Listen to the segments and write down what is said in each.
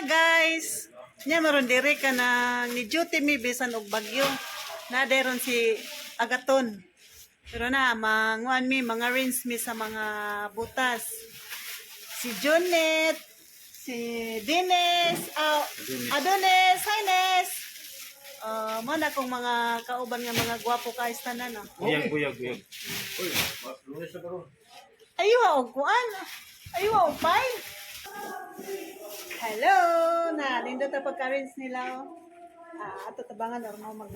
guys. Nya maron dire ka na ni duty mi bisan og bagyo. Na deron si Agaton. Pero na manguan mi mga rinse mi sa mga butas. Si Junet, si Dines, Adonis, hi Nes. Mo na kong mga kauban nga mga gwapo kay tanan, no. Buyag, buyag, buyag. Aywa og kuan. Aywa og pie. Hello, na nindot ang pagka-rinse nila, oh. Ah, ato tabangan or mo mag.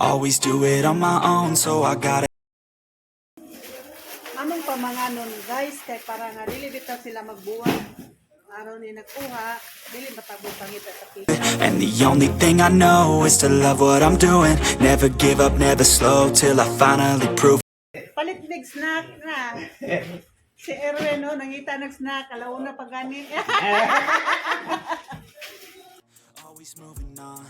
Always do it on my own, so I gotta Among pamanganon guys kay para nga dili bitaw sila magbuwag. Araw ni nagkuha, dili matabo pangita sa pika. And the only thing I know is to love what I'm doing. Never give up, never slow till I finally prove. Palit mig snack na. Si Erwin, no, nangita ng snack, alauna pa gani. Always moving on.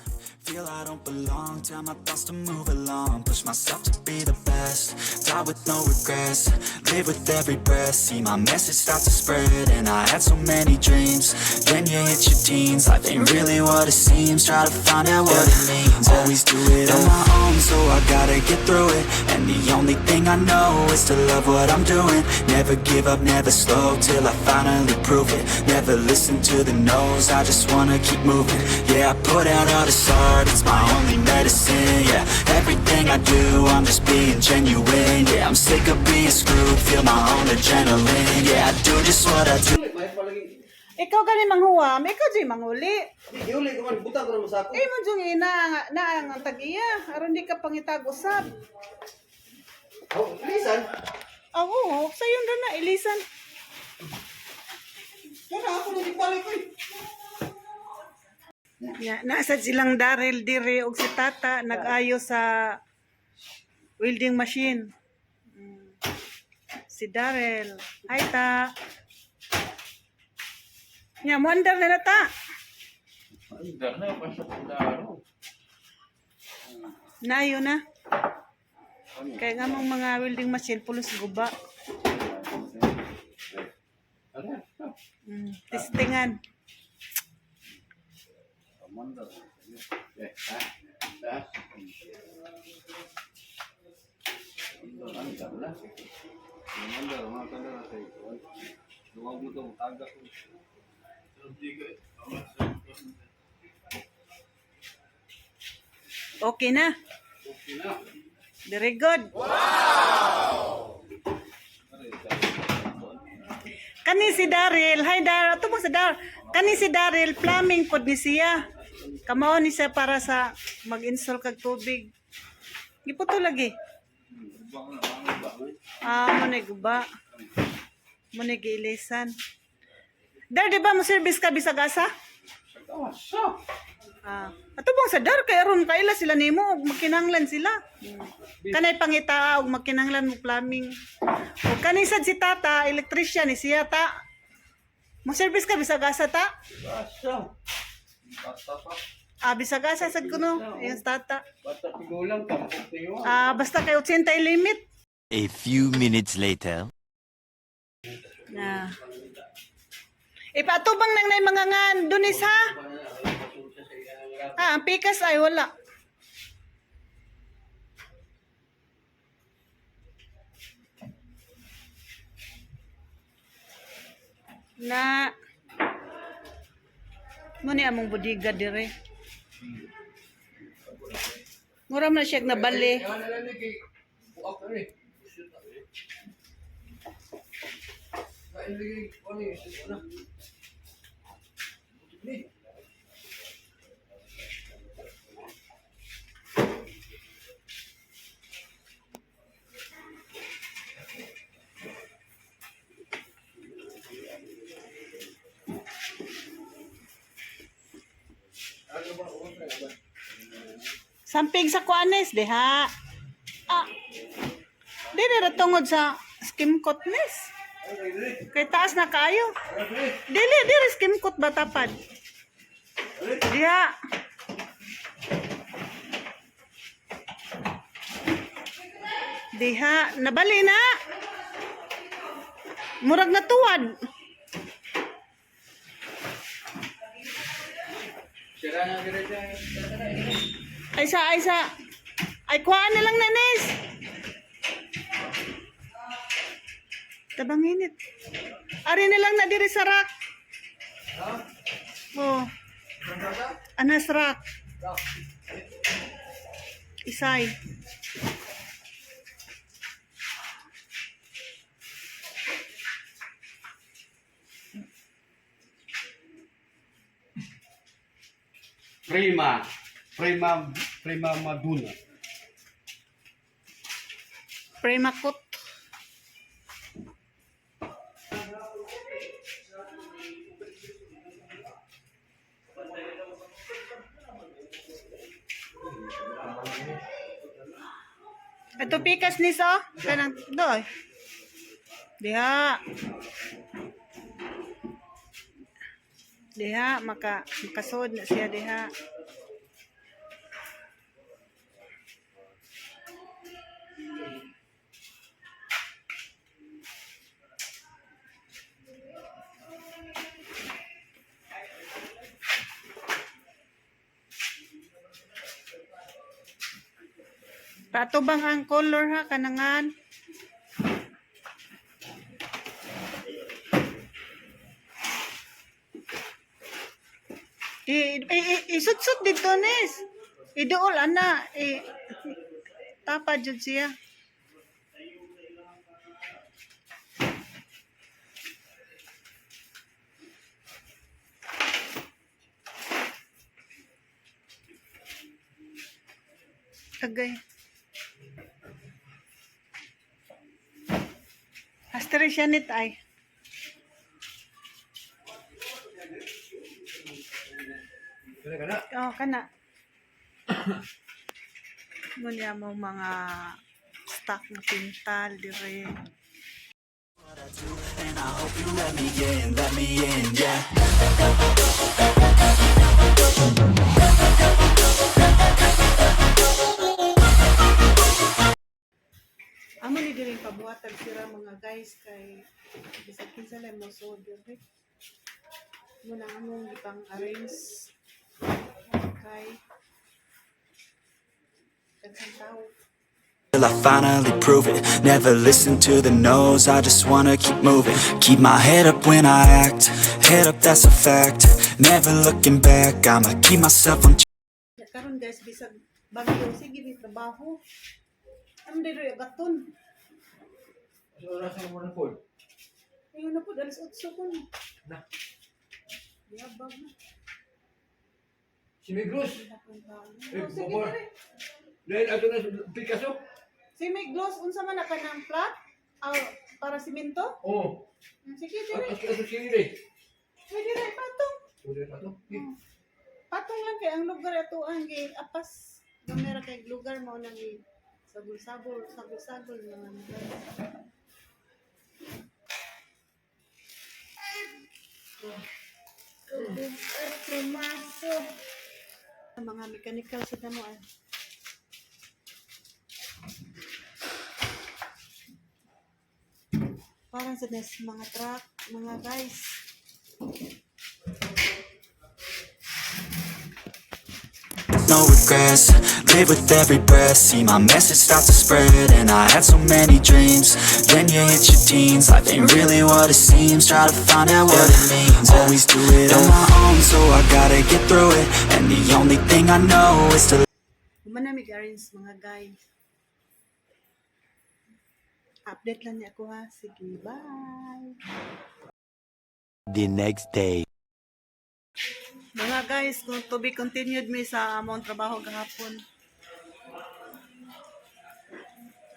Feel I don't belong. Tell my thoughts to move along. Push myself to be the best. Die with no regrets. Live with every breath. See my message start to spread. And I had so many dreams. Then you hit your teens. Life ain't really what it seems. Try to find out what it means. Always do it on my own, so I gotta get through it. And the only thing I know is to love what I'm doing. Never give up, never slow till I finally prove it. Never listen to the no's, I just wanna keep moving. Yeah, I put out all this art, it's my only medicine. Yeah, everything I do, I'm just being genuine. Yeah, I'm sick of being screwed, feel my own adrenaline. Yeah, I do just what I do. Ikaw gani manghuwam, ikaw di manguli. Giuli ko man, butang ko na masako. Eh mo jung ina na ang tag-iya, aron di ka pangitag usab. Oh, lisan. Ah, oo, sayon ra na ilisan. Kana ako na gibalik ko eh. Ya, nasa silang Daryl dire og si Tata nag-ayo sa welding machine. Si Daryl. Hi ta. Nya mo andar na na ta. Andar na, pasok ang daro. Nayo na. Kaya nga mong mga welding machine pulos guba. Ano? Testingan. Amandar. Eh, ha? Ha? Andar, andar na. Mandar, mga kandara sa ikuan. Duwag mo to, tagak ko. Okay na. Okay na. Very good. Kani si Daryl. Hi Daryl. Ato mo si Daryl. Kani si Daryl, plumbing pod ni siya. Kamao ni siya para sa mag-install kag tubig. Giputo lagi. Ah, mo na guba. Mo na giilisan. Dar, di ba mo service ka bisag asa? Asa? Ah, ato bang sa dar kay aron kaila sila nimo og magkinahanglan sila. Kanay pangita og magkinahanglan mo plumbing. Og kani sad si Tata, electrician ni siya ta. Mo service ka bisag asa ta? Asa? Basta pa. Ah, bisag asa sad kuno, ayun si Tata. Basta tigulang, tampok niyo. Ah, basta kay 80 limit. A few minutes later. Na. Ipatubang nang nay mga ngan dunis ha. Ah, ang pikas ay wala. Na mo ni among budiga dire. Mura man siya nabali. Yan na lang kay buak na eh. Kain lagi ano eh, shoot na. Ni. Samping sa kuanes diha. Ah. Dili ra tungod sa skim coat nis. Kay taas na kaayo. Dili dili skim coat ba tapad? Diha. Diha, nabali na. Murag natuwad. Sira na dire siya. Ay sa, ay sa. Ay, kuhaan na lang na, Nis. Tabang init. Ari na lang na diri sa rack. Oh. Anas rack. Isay. Prima. Prima, Prima Maduna. Premakot. Ito pikas ni so. Kanang doy. Diha. Diha makasod na siya diha. Patubang ang color ha kanangan. I sutsut dito nis. Iduol ana i tapa jud siya. Tagay. Astere siya nit ay. Kana kana. Oh, kana. Muna mo mga stock na pintal dire. And I hope you let me in, yeah. Amo ni dire pabuhatan sira mga guys kay bisag kinsa lang mo so dire. Muna among gipang arrange kay daghang tao. Till I finally prove it. Never listen to the no's, I just wanna keep moving. Keep my head up when I act. Head up, that's a fact. Never looking back, I'ma keep myself on Karon guys bisag bagyo sige ni trabaho. Amo dire gaton. Sa oras mo na po. Ayun na po, alas 8 ko. Na. Yabag na. Si Migros. Eh, Oh, sige, bumor. dire. Dahil ato na Picasso. Si Miglos, unsa man na kanang plat? Aw, para simento? Oo. Sige, dire. At ato sili. Sige, dire, patong. Tuloy ato. Patong lang kay ang lugar ato ang gi apas. Gamera kay lugar mao nang gi sagol-sagol, sagol-sagol mga lugar. Ang mga mechanical sa damo ay. Parang sa nes mga truck, mga guys. No regrets. Live with every breath. See my message start to spread. And I had so many dreams. Then you hit your teens. Life ain't really what it seems. Try to find out what it means. Always do it on my own, so I gotta get through it. And the only thing I know is to Human arrange mga guys. Update lang niya ako ha. Sige, bye. The next day. Mga guys, kung to be continued mi sa among trabaho gahapon.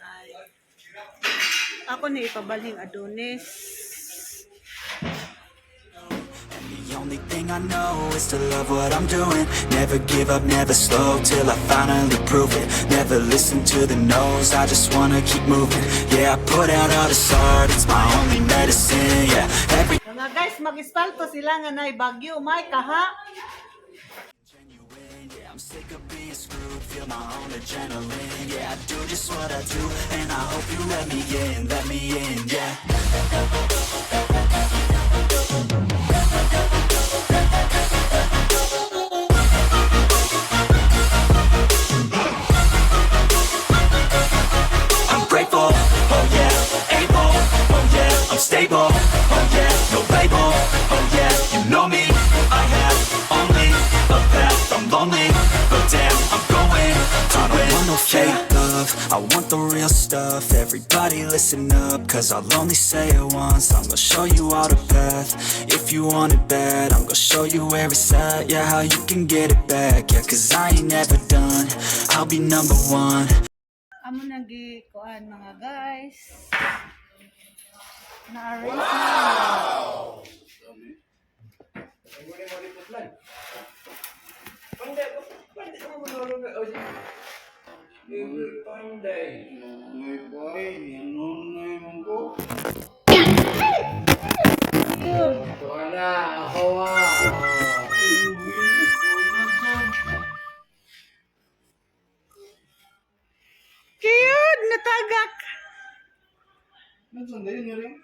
Ay. Ako ni ipabalhing Adonis. The only thing I know is to love what I'm doing. Never give up, never slow, till I finally prove it. Never listen to the no's, I just wanna keep moving. Yeah, I put out all this art, it's my only medicine, yeah. Every Mga guys, mag-espalto sila nga nay bagyo. May kaha. genuine, yeah, I'm I'm sick of being screwed, feel my own adrenaline. Yeah, I do just what I do, and I hope you let me in, yeah. I'm grateful, oh yeah, able, oh yeah, I'm stable, oh yeah, no label, oh yeah, you know me, I have only a path, I'm lonely, but damn, I'm going to I don't want no fake love, I want the real stuff. Everybody listen up, 'cause I'll only say it once. I'm gonna show you all the path, if you want it bad, I'm gonna show you where it's at, yeah, how you can get it back, yeah, 'cause I ain't never done, I'll be number one. Amo nang gikuan, mga guys. Na-arrange na. Panday, panday mo manulog. O, sige. Panday. Nunay boy, nunay mong ko. Wala, ako ah. Cute! Natagak! Nasaan na yun rin?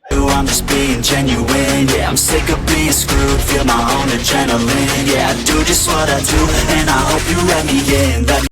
I'm just being genuine, yeah, I'm sick of being screwed. Feel my own adrenaline, yeah, I do just what I do, and I hope you let me in, let me